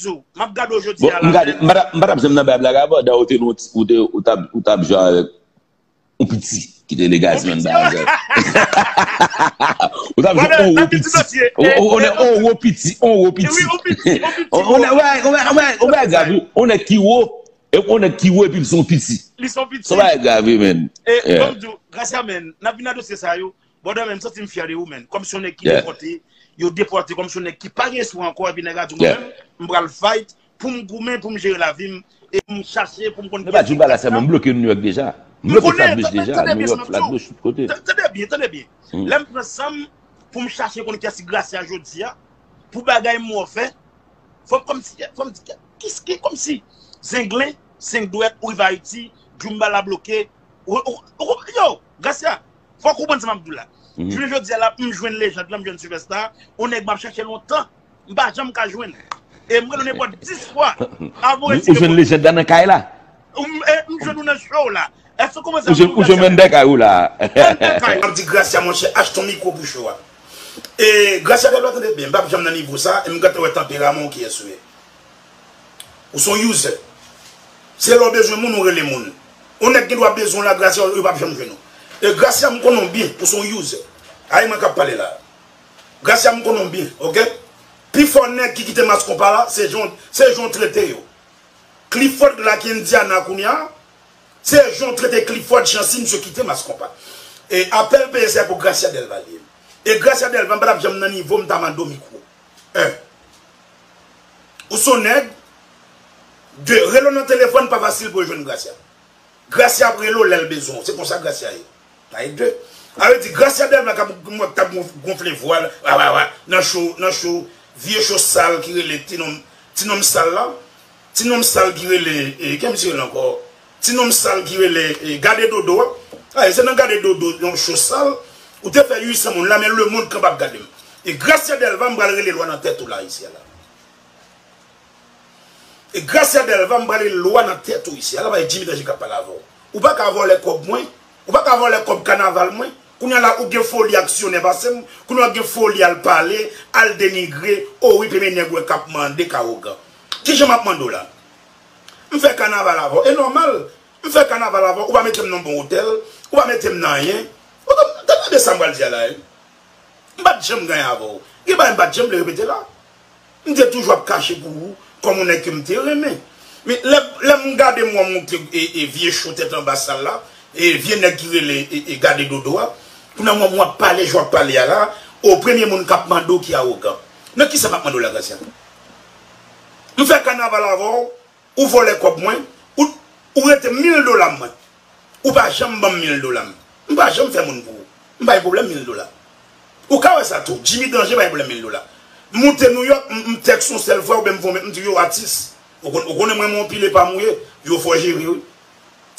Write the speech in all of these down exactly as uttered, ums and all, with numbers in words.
di w, m ap gade w jodi a la, m gade, m pa t ap janm nan bay blag avè w, dan ou te, ou te, ou t ap, ou t ap jwe avèk yon piti ki te le Gazzman bagay. Ou t ap jwe yon wo piti. On nèg on wo piti, on wo piti. On nèg, on nèg, on nèg, on nèg ki wo. E on nèg ki wo epi l se yon piti. Li se yon piti. Se yon bagay grav wi, men. E, ban m di w, Gracia, men, n ap vin nan dosye sa yo. Brother, men, m santi m fyè de ou, men. Kòm se yon nèg ki depòte, yo depòte kòm se yon nèg ki pa gen espwa ankò, epi nèg la di w, mwen menm, m pral fight, pou m goumen, pou m jere lavi m, e pou m chache, pou m konn ki. Mwen pa di w bagay la sèlman, m bloke New York deja. M bloke Flatbush deja, New York, Flatbush, tout kote. Tande byen, tande byen. Lè m pran san m pou m chache konn kiyès ki Gracia jodi a, pou bagay m wè fè, fò m kòmsi, fò m di, kis ki kòmsi, Zenglen, senk dwèt, ou rive Ayiti, Djoumba la bloke, ou, ou, ou, yo, Gracia, fò w konprann sa m ap di w la. Jounen jodi a la, m jwenn lejand lan, m jwenn sipèsta, yon nèg m ap chache lontan, m pa janm ka jwenn. E m rele w nenpòt dis fwa avan w retire. Ou jwenn lejand la nan kay la? M, e, m jwenn ou nan show la. Èske w konprann sa m di w, Gracia? Ou jwenn mwen nan kay ou la. M ap di Gracia, monchè, achte yon mikwo pou show a. E Gracia, tande byen, m p ap janm nan nivo sa, e m gentan wè tanperaman w kiyès ou ye. Ou se yon user. Se lè w bezwen moun, ou rele moun. Yon nèg gen dwa bezwen w la, Gracia, yo p ap janm jwenn ou. E Gracia, m konnen w byen, ou se yon user. A, e mwen k ap pale la. Gracia, m konnen w byen, oke? Pifò nèg ki kite Mass Konpa la, se jan, se jan w trete yo. Clifford la ki Indiana kounye a, se jan w trete Clifford, Chancy, misye kite Mass Konpa. E apèl peye se pou Gracia Delva li ye. E Gracia Delva, m pa t ap janm nan nivo m ta mande w mikwo. En. Ou se yon nèg, de, rele w nan telefòn pa fasil pou yo jwenn Gracia. Gracia ap rele w lè l bezwen w. Se konsa Gracia ye. Sa e de. Sa vle di, Gracia Delva k ap, k ap gonf-, gonfle vwa l, wa, wa, wa, nan show, nan show, vye show sal ki rele Ti Nonm, Ti Nonm Sal la. Ti Nonm Sal ki rele, e, ki misye rele ankò? Ti Nonm Sal ki rele, e, Gade Dodo a. A, e se nan Gade Dodo, yon show sal, ou te fè uit san moun la, men lemonn kanpe ap gade m. E Gracia Delva, m pral rele lwa nan tèt ou la, isi a la. E Gracia Delva, m pral rele lwa nan tèt ou isi a la, paske Jimmy Danje k ap pale avè w. Ou pa ka vòlè kòb mwen, ou pa ka vòlè kòb kanaval mwen. Kounye a la, ou gen foli aksyonè pase m, kounye a w gen foli al pale, al denigre, o wi, premye nèg ou wè k ap mande k awogan. Kijan m ap mande w la? M fè kanaval avè w, e nòmal, m fè kanaval avè w, ou pa mete m nan bon otèl, ou pa mete m nan anyen. Ou tande, tande sa m pral di a la, wi. M pa t janm ganyan avè w. Gen bagay m pa t janm vle repete la. M te toujou ap kache pou ou, kòm yon nèg ke m te renmen. Men lè, lè m gade m wè w monte, e, e, vye cho tèt anba sal la, e, vye nèg ki rele, e, e, Gade Dodo a, kounye a m wè w ap pale, jan w ap pale a la, o premye moun k ap mande w ki awogan. Nan kisa m ap mande w la, Gracia? M fè kanaval avè w, ou vòlè kòb mwen, ou, ou rete mil dola mwen. Ou pa janm ban m mil dola m. M pa janm fè moun pou ou. M pa gen pwoblèm mil dola. Ou ka wè sa tou. Jimmy Danje pa gen pwoblèm mil dola. M moute New York, m, m tèks yon sèl fwa, oubyen m voye, m di yo atis. Ou konn, ou konnen mwen, mwen yon pile pa mouye, yo fò jere wi.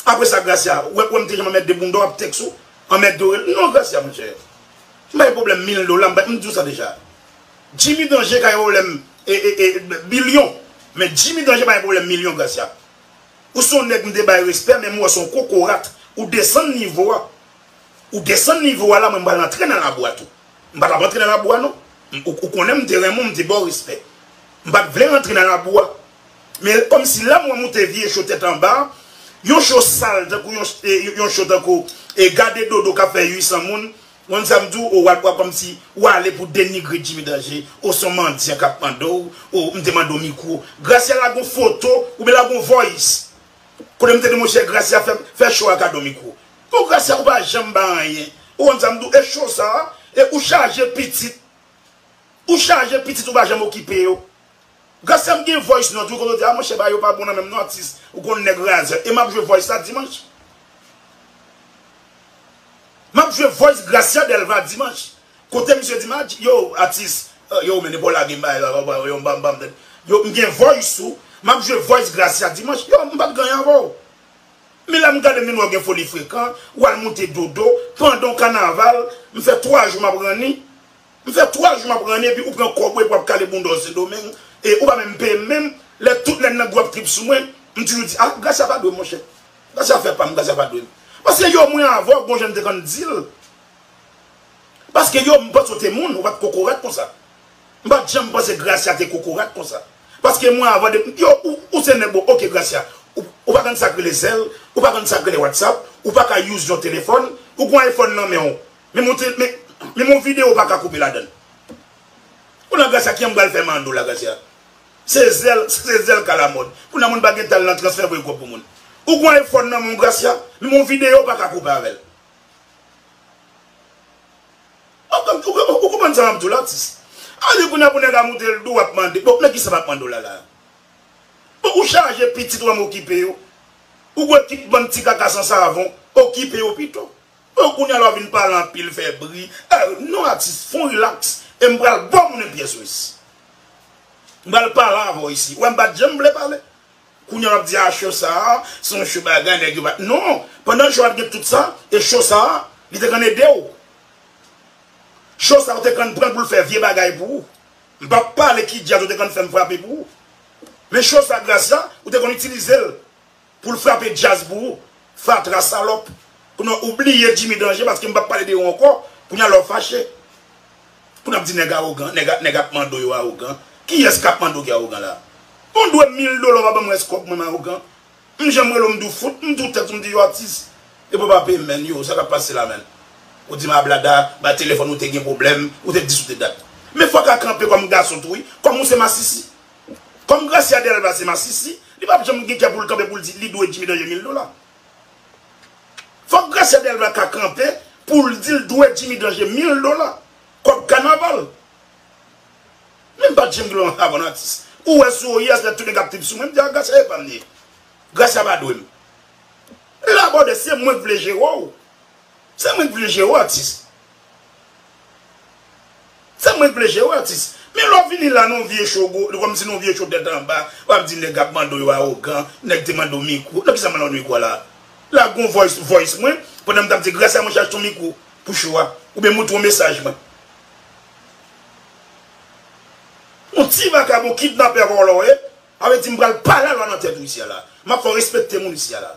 Apre sa, Gracia, ou wè, ou wè m te janm anmède bounda w ap tèks ou, anmède w rele. Non, Gracia, monchè. M pa gen pwoblèm mil dola, m pa, m di w sa deja. Jimmy Danje ka gen pwoblèm, e, e, e, bilyon. Men Jimmy Danje pa gen pwoblèm milyon, Gracia. Ou se yon nèg m te bay respè, men m wè se yon kokorat. Ou desann nivo a. Ou desann nivo a la, mwen m pral antre nan labou a tou. M pa t ap antre nan labou a non. M, ou, ou konnen m te renmen w, m te ba w respè. M pa t vle rantre nan labou a. Men kòmsi la m wè m moute vye cho tèt anba, yon cho sal tankou yon, e, yon cho tankou, e, Gade Dodo k ap fè uit san moun, Ou konn sa m di w, ou w ap, w ap kòmsi ou ale pou denigre Jimmy Danger, ou se yon mandyan k ap mande w, ou m te mande w mikwo. Gracia lage yon foto, oubyen lage yon voice. Kote m te di, monchè, Gracia fè, fè show a kado mikwo. Bon, Gracia, ou pa janm ba anyen. Ou konn sa m di w, e show sa a, e ou chaje pitit. Ou chaje pitit, ou pa janm okipe yo. Gracia, m gen voice note, wi, kote w di, a, monchè, bagay yo pa bon nan menm non, atis. Ou konn nèg razè. E m ap jwe voice la dimanch. M ap jwe voice Gracia Delva dimanch. Kote misye di, m a di, yo, atis, eh, yo, men, depi w lage m bagay la, yo, m bam, bam, tèt. Yo, m gen voice ou, m ap jwe voice Gracia dimanch. Yo, m pa t gen anyen avè w. Men la m gade m vin wè w gen foli frekan, w al moute dodo, pandan yon kanaval, m fè twa jou m ap ranni. M fè twa jou m ap ranni, epi ou pran kòb ou epi w ap kale bounda w Sendomeng, e ou pa menm peye m menm, lè tout nèg nan gwo ap trip sou mwen, m toujou di, a, Gracia pa dwe m, monchè. Gracia fè pa m, Gracia pa dwe m. Paske yo, mwen avè w, gon jan m te konn di l. Paske yo, m panse w te moun, ou pa t kokorat konsa. M pa t janm panse Gracia te kokorat konsa. Paske mwen avan de, yo, ou, ou se nèg bon, ok, Gracia. Ou, ou pa konn sa k rele Zelle, ou pa konn sa k rele WhatsApp, ou pa ka use yon telefòn, ou gon iPhone nan men w. Men monte, men, men mon videyo ou pa ka koupe ladan l. Kounye a Gracia, kijan m pral fè mando la, Gracia? Se Zelle, se Zelle k alamòd. Kounye a moun pa gen tan al nan transfè voye kòb pou moun. Ou gon iPhone nan men w, Gracia, men mon videyo ou pa ka koupe avè l. Ou konprann sa m ap di w la, atis? Ann, kounye a pou nèg la moute l dou, w ap mande. Bon, men kisa m ap mande w la la? Bon, ou chaje pitit ou pa m okipe yo. Ou gen ekip bann ti kaka san savon, okipe yo pito. Bon, kounye a la w vin pale anpil, fè bri. Eh, non, atis, fè w rilaks. E m pral ba w moun yon pyès wis. M pral pale avè w isi. Ou wè m pa t janm vle pale. Kounye a w ap di, a, cho sa a, se yon cho bagay, nèg yo pa. Non! Pandan cho a t gen tout sa, e cho sa a, li te konn ede w. Cho sa a, ou te konn pran l pou l fè vye bagay pou ou. M p ap pale ki djaz ou te konn fè m frape pou ou. Men cho sa a, Gracia, ou te konn itilize l pou l frape djaz pou ou. Fatra salòp. Kounye a ou bliye Jimmy Danger paske m p ap pale de ou ankò. Kounye a la w fache. Pou n ap di nèg awogan, nèg, nèg ap mande w yo awogan. Kiyès k ap mande w ki awogan la? Bon, dwe mil dola, w pa ban m rès kòb mwen, m awogan. M janm rele w, m di w fout, m di w tèt, m di yo atis. Epi w pa peye m, menn, yo, sa k ap pase la, menn? Ou di m a blada, ba telefòn ou te gen pwoblèm, ou te dis ou te dat. Men fò w ka kanpe kòm gason tou, wi, kòm ou se masisi. Kòm Gracia Delva se masisi, li p ap janm gen kè pou l kanpe pou l di li dwe Jimmy Danger mil dola. Fòk Gracia Delva ka kanpe pou l di l dwe Jimmy Danger mil dola. Kòb kanaval. Men m pa t janm gen lòt avan atis. Ou wè sou O I S lè tout nèg ap trip sou mwen, m di a Gracia e pa m li ye. Gracia pa dwe m. Labòde, se mwen k vle jere w. Se mwen k vle jere w, atis. Se mwen k vle jere w, atis. Men lè w vini la nan yon vye cho gwo, kòmsi nan yon vye cho tèt anba, w ap di nèg ap mande w yo awogan, nèg te mande w mikwo. Nan kisa m al nan mikwo a la? Lage yon voice, voice mwen, pandan m t ap di Gracia mwen chache yon mikwo pou cho a, oubyen moute yon mesaj mwen. Yon ti vakabon kidnapè vòlò w ye, sa vle di m pral pale a lwa nan tèt ou isi a la. M ap fè w respekte moun isi a la.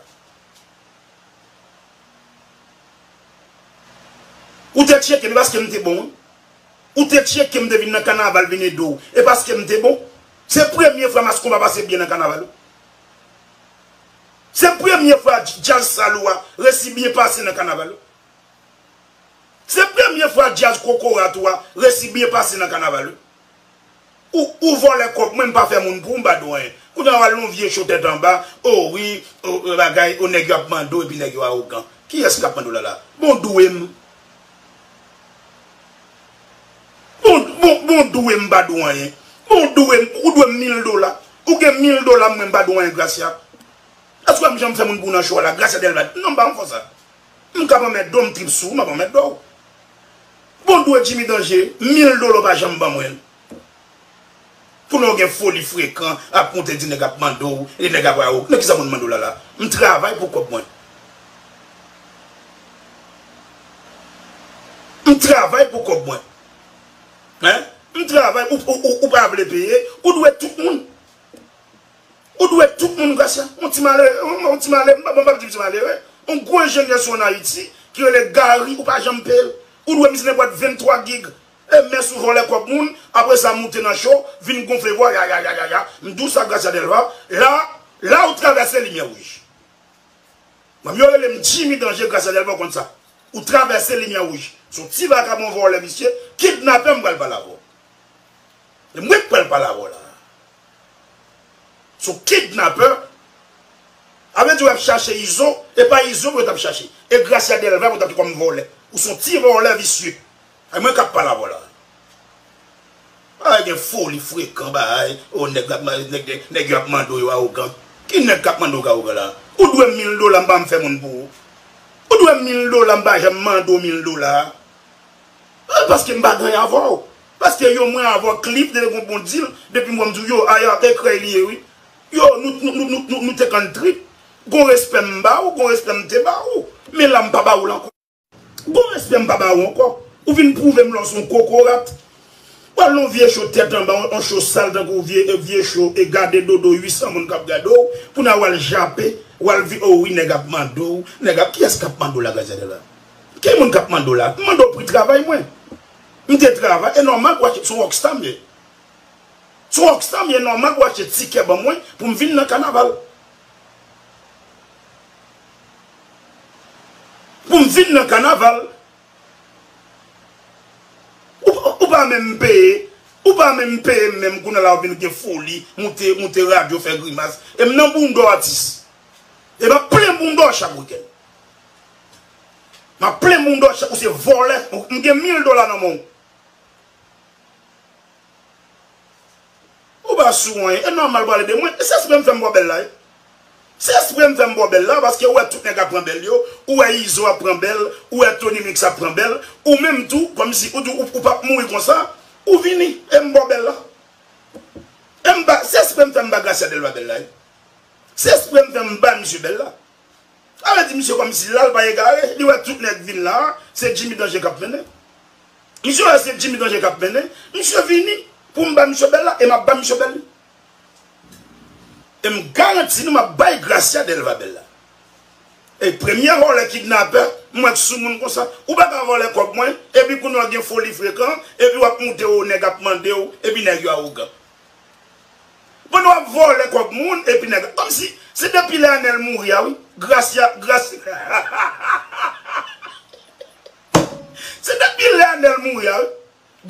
Ou te tcheke m, e paske m te bon, wi. Ou te tcheke m, te vin nan kanaval, vin ede w. E paske m te bon. Se premye fwa Mas Konba pase byen nan kanaval, wi. Se premye fwa dj-, djaz sal ou a resi byen pase nan kanaval, wi. Se premye fwa djaz kokorat ou a resi byen pase nan kanaval, wi. Ou, ou vòlè kòb mwen, m pa fè moun pou ou, m pa di w anyen. Kounye a w al nan yon vye cho tèt anba, o wi, o, o bagay, o nèg yo ap mande w, epi nèg yo awogan. Kiyès k ap mande w la la? Bon, dwe m. Bon, bon, bon, dwe m, m pa di w anyen. Bon, dwe m, ou dwe m mil dola. Ou gen mil dola, mwen, m pa di w anyen, Gracia. Èske w ap janm fè moun pou w nan cho a la? Gracia Delva, non, m pa konn fè sa. M ka anmède w, m trip sou ou, m ap anmède w. Bon, dwe Jimmy Danger mil dola w pa janm ban mwen. Kounye a w gen foli frekan, ap moute di nèg ap mande w, e nèg ap ba ou. Nan kisa moun mande w la la? M travay pou kòb mwen. M travay pou kòb mwen. Hein? M travay, ou, ou, ou, ou pa vle peye, ou dwe tout moun. Ou dwe tout moun, Gracia. Yon ti malere, yon, yon ti malere, m pa, m pa di ti malere. Yon gwo enjenyè sou an Ayiti, ki rele Gary, ou pa janm peye l. Ou dwe misye nenpòt venntwa gig. E mès ou vòlè kòb moun, apre sa moute nan cho, vin gonfle vwa, ya, ya, ya, ya, ya. M di w sa, Gracia Delva, la, la ou travèse limyè wouj. Mwen, yo rele m Jimmy Danger, Gracia Delva, ou konn sa. Ou travèse limyè wouj. Se yon ti vakabon vòlè visye, kidnapè m pral pale avè w. E mwen k pral pale avè w la. Se yon kidnapè. A vle di w ap chache Izo, e pa Izo pou yo t ap chache. E Gracia Delva pou yo t ap kòm vòlè. Ou se yon ti vòlè visye. E mwen k ap pale avè w la. Ay, gen foli frekan, bay. O, nèg ap, nèg, nèg, nèg yo ap mande w yo awogan. Ki nèg k ap mande w awogan la? Ou dwe m mil dola, m pa janm fè moun pou ou. Ou dwe m mil dola, m pa janm mande w mil dola. E paske m pa gen avè w. Paske yo mwen avè w klip, depi gon bon dil, depi m wè m di w, yo, aya, ekrè li ye, wi. Yo, nou, nou te konn trip. Gon respè m ba ou, gon respè m te ba ou. Men la, m pa ba ou l ankò. Gon respè m pa ba ou ankò. Ou vin pwouve m lè w se yon kokorat. W al nan yon vye cho tèt anba, yon, yon cho sal tankou vye, vye cho, e gade dodo uit san moun k ap gade w. Kounye a w al jape, w al vi, o wi, nèg ap mande w. Nèg ap, kiyès k ap mande w la, Gracia Delva? Ki moun k ap mande w la? M mande w pri travay mwen. M te travay, e nòmal pou w achte, se yon rockstar m ye. Se yon rockstar m ye, nòmal pou w achte tikè ban mwen pou m vin nan kanaval. Pou m vin nan kanaval. Ou, ou pa menm peye, ou pa menm peye m menm kounye a la w vin gen foli, moute, moute radyo, fè grimas. E m nan bounda w atis. E m ap plen bounda w chak wikenn. M ap plen bounda w chak, ou se vòlè, m gen mil dola nan men w. Ou pa sou anyen. E nòmal pale de mwen. E se espre m fè m bò bèl la, wi. Se espre m fè m bò bèl la, paske ou wè tout nèg ap pran bèl yo, ou wè Izo ap pran bèl, ou wè Tony Mix ap pran bèl, ou menm tou, kòmsi ou di ou, ou p ap mouri konsa, ou vini, e m bò bèl la. E m ba, se espre m fè m ba Gracia Delva bèl la, wi. Se espre m fè m ba misye bèl la. Sa vle di misye kòmsi la l pa egare, li wè tout nèg vin la, se Jimmy Danje k ap mennen. Misye wè se Jimmy Danje k ap mennen, misye vini pou m ba misye bèl la, e m ap ba misye bèl li. E m garanti nou m ap bay Gracia Delva bèl la. E premye vòlè kidnapè, m wè k sou moun konsa. Ou pa ka vòlè kòb mwen, epi kounye a w gen foli frekan, epi w ap moute w, nèg ap mande w, epi nèg yo awogan. Pandan w ap vòlè kòb moun, epi nèg, kòmsi, se depi lè Anèl mouri a, wi. Gracia, Gracia. Se depi lè Anèl mouri a, wi.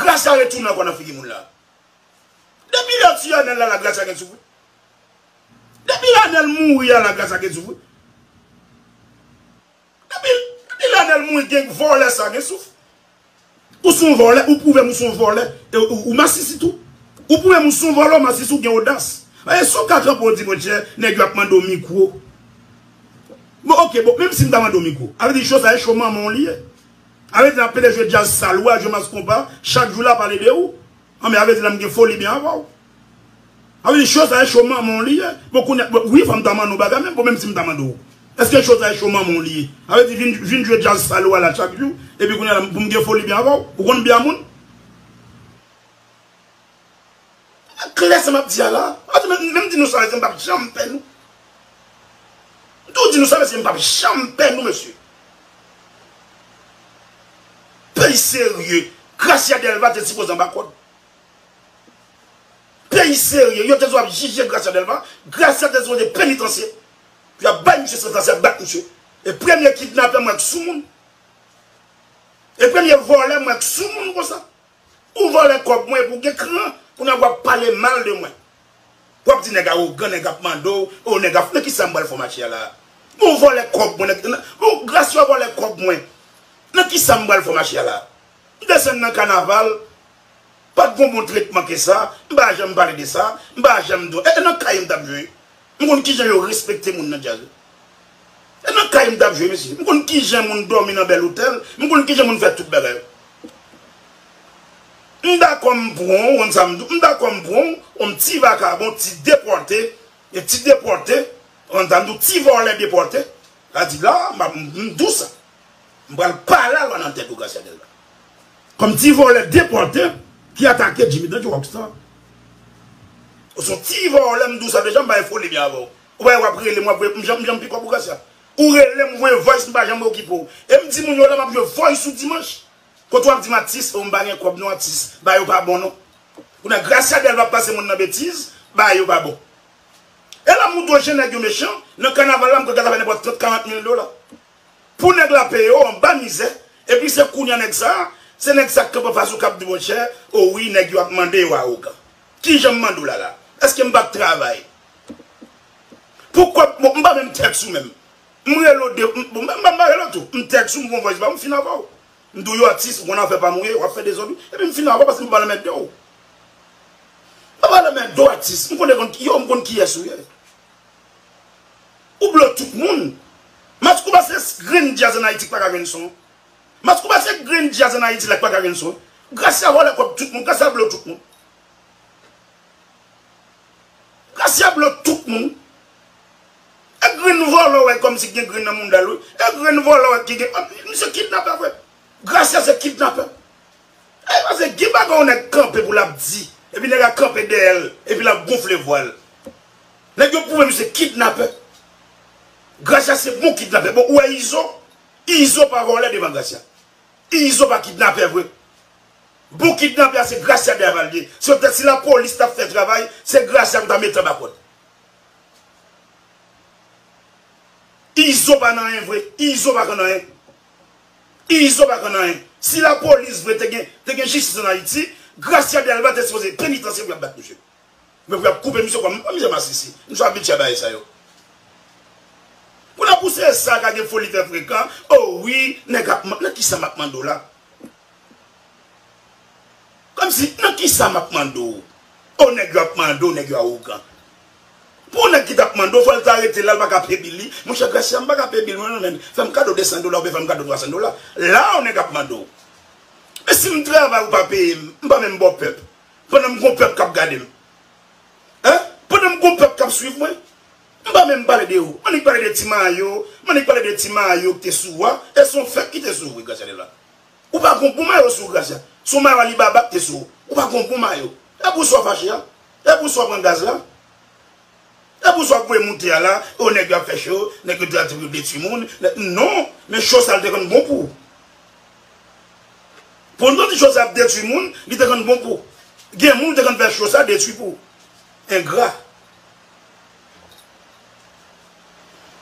Gracia retounen ankò nan figi moun la. Depi lè yo tiye Anèl la, la, Gracia gen souf, wi. Depi lè Anèl mouri a, la, Gracia gen souf, wi. Depi, depi lè Anèl mouri, gen vòlè sa gen souf. Ou se yon vòlè, ou pwouve m ou se yon vòlè, e ou, ou masisi tou. Ou pwouve m ou se yon vòlè, ou masisi, ou gen odas. E si w ka kanpe w di, monchè, nèg yo ap mande w mikwo. Bon, oke, bon, menm si m ta mande w mikwo, a vle di cho sa e cho manman w li ye. A vle di n ap pede jwe djaz sal ou a, jwe mas konpa, chak jou la pale de ou. Anben, a vle di la m gen foli byen avè w. A vle di cho sa e cho manman w li ye. Bon, kounye a, bon, wi, fò m ta mande w bagay, men bon, menm si m ta mande w, èske cho sa e cho manman w li ye? A vle di vin, vin jwe djaz sal ou a la chak jou, epi kounye a la, pou m gen foli byen avè w, ou konn byen a moun? Klè sa m ap di a la. A, men, men m di nou sa, mesye, m p ap janm pè nou. M tou di nou sa, mesye, m p ap janm pè nou, mesye. Peyi serye. Gracia Delva te sipoze anba kòd. Peyi serye. Yo te dwe ap jije Gracia Delva. Gracia te sipoze penitansye. Pou y ap bay misye santans, y ap bat misye. E premye kidnapè m wè k sou moun. E premye vòlè m wè k sou moun konsa. Ou vòlè kòb mwen epi w gen kran, kounye a w ap pale mal de mwen. W ap di nèg awogan, nèg ap mande w, o nèg ap, nan kisa m pral fè w mache a la? Bon, ou vòlè kòb mwen, nan, nan, bon, Gracia vòlè kòb mwen. Nan kisa m pral fè w mache a la? M desann nan kanaval, pa t gon bon tretman ke sa, m pa janm pale de sa, m pa janm di w, e, e nan kay m t ap jwe. M konn kijan yo respekte moun nan djaz la. E nan kay m t ap jwe, mesye. M konn kijan moun dòmi nan bèl otèl. M konn kijan moun fè tout bagay. M dakò m pran w, konn sa m di w. M dakò m pran w, yon ti vakabon, ti depòte, e ti depòte, konn sa m di w, ti vòlè depòte. Sa di la, m ap, m, m di w sa. M pral pale alò nan tèt ou, Gracia Delva. Kòm ti vòlè depòte ki atake Jimmy Danje Rockstar. Ou se yon ti vòlè, m di w sa deja, m pa gen foli byen avè w. Ou pa wè w ap rele m, w ap voye, m janm, m janm pikòp ou Gracia. Ou rele m, voye voice, m pa janm okipe w. E m di moun yo la, m ap jwe voice sou dimanch. Kote w ap di m atis, o m pa gen kòb non atis. Bagay yo pa bon non. Kounye a Gracia Delva ap pase moun nan betiz, bagay yo pa bon. E la m montre w jan nèg yo mechan, nan kanaval la m kwè Gracia fè nenpòt trant, karant mil dola. Pou nèg la peye w anba mizè, epi se kounye a nèg sa, se nèg sa k kanpe anfas ou k ap di, monchè, o wi, nèg yo ap mande yo awogan. Kijan m mande w la la? Èske m pa t travay? Poukwa, bon, m pa menm tèks ou menm. M rele w de, m, bon, m pa rele w tou. M tèks ou, m voye voice ba ou, m fin avè w. M di w yo atis, m konn afè pa m ou ye, w ap fè dezòd, epi m fin avè w paske m pa lanmède w. M pa lanmède w atis, m konn, yo, m konn kiyès ou ye. Ou blo tout moun. Mas ou pa se grenn djaz an Ayiti k pa ka jwenn son. Mas ou pa se grenn djaz an Ayiti la k pa ka jwenn son. Gracia vòlè kòb tout moun, Gracia blo tout moun. Gracia blo tout moun. E grenn vòlè w wè kòmsi gen grenn nan mouda l wi. E grenn vòlè w wè ki gen. Misye kidnapè vre. Gracia se kidnapè. E paske gen bagay yon nèg kanpe pou l ap di. Epi nèg la kanpe dèyè l. Epi l ap gonfle vwa l. Nèg yo pwouve misye kidnapè. Gracia se bon kidnapè. Bon, ou wè Izo? Izo pa vòlè devan Gracia. Izo pa kidnapè vre. Bon kidnapè a se Gracia Delva l ye. Se te si lapolis t ap fè travay, se Gracia m ta mete anba kòd. Izo pa nan anyen vre. Izo pa konn anyen. Izo pa konn anyen. Si lapolis vre te gen, te gen jistis an Ayiti, Gracia Delva te sipoze penitansye pou y ap bat misye. Men pou y ap koupe misye kwa, m pa mizè masisi. Misye abitye a bagay sa yo. Pou n ap pouse sa ka gen foli fè frekan, o wi, nèg ap man-, nan kisa m ap mande w la? Kòmsi, nan kisa m ap mande w? O nèg yo ap mande w, nèg yo awogan. Pou yon nèg ki t ap mande w, fò l ta rete la, l pa ka peye bil li. Monchè Gracia, m pa ka peye bil mwen non, men fè m kado de san dola oubyen fè m kado twa san dola. La, yon nèg ap mande w. Men si m travay, ou pa peye m, m pa menm ba w pèp. Pandan m gon pèp k ap gade m. Hein? Pandan m gon pèp k ap swiv mwen. M pa menm pale de ou. M annik pale de ti mayo, m annik pale de ti mayo ki te sou ou a. E se yon fèk ki te sou ou, wi, Gracia Delva. Ou pa gon bon mayo sou ou, Gracia. Se yon mayo Alibaba ki te sou ou. Ou pa gon bon mayo. E pou sa w fache a? E pou sa w pran gaz la? E pou sa w ap voye moute a la? O nèg yo ap fè cho, nèg yo te ap detwi moun. Nèg, non, men cho sa l te konn bon pou ou. Pandan di cho sa ap detwi moun, li te konn bon pou ou. Gen moun te konn fè cho sa detwi pou ou. Engra.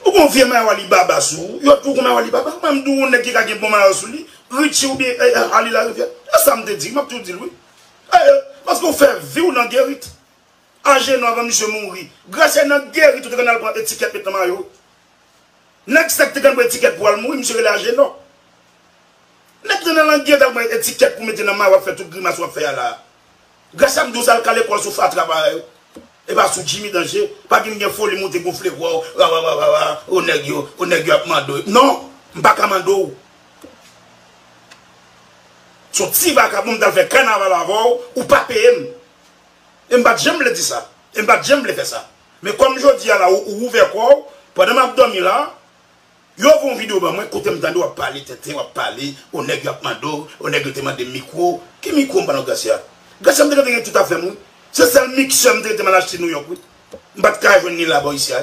Ou gon vye mayo Alibaba sou ou, yo tou gon mayo Alibaba. Mwen m di w yon nèg ki ka gen bon mayo sou li, Richie oubyen, eh, eh, Ali Larivière. E sa m te di, m ap tou di l wi. Eh, eh, paske w fè vi w nan gerit. Ajenò avan misye mouri. Gracia nan gerit ou te konn al pran etikèt met nan mayo. Nèg sa k te konn pran etikèt pou al mouri, misye rele Ajenò. Nèg te nan langyèt al pran etikèt pou mete nan mayo, w ap fè tout grimas w ap fè a la. Gracia m di w sa, al kale kò l sou fatra parèy ou. E pa sou Jimmy Danger. Pa vin gen foli moute gonfle vwa w. Wa, wa, wa, wa, wa. O nèg yo, o nèg yo ap mande w. Non, m pa ka mande w. Se yon ti vakabon m t al fè kanaval avè w, ou pa peye m. E m pa t janm vle di sa. E m pa t janm vle fè sa. Men kòm jodi a la, ou, ou ouvè kò w, pandan m ap dòmi la, yo voye yon videyo ban mwen, kote m tande w ap pale tenten, w ap pale, o nèg yo ap mande w, o nèg yo te mande m mikwo. Ki mikwo m pa nan Gracia? Gracia m te gentan gen tout afè m, wi. Se sèl miksè m te gentan m al achte New York, wi. M pa t ka jwenn li la bò isi a.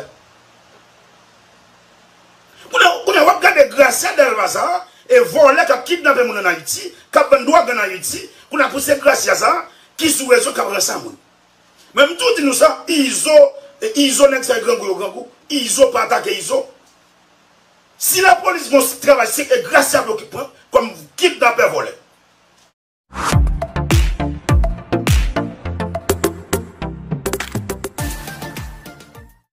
Kounye a, kounye a, w ap gade Gracia Delva sa, e vòlè k ap kidnape moun ann Ayiti, k ap vann dwòg ann Ayiti, kounye a pou se Gracia sa, ki sou rezo k ap ranse a moun. Men m tou di nou sa, Izo, e Izo nèg sa yo grangou, yo grangou, Izo pa atake Izo. Si lapolis gon travay, se e Gracia pou yo ki pran kòm kidnapè vòlè.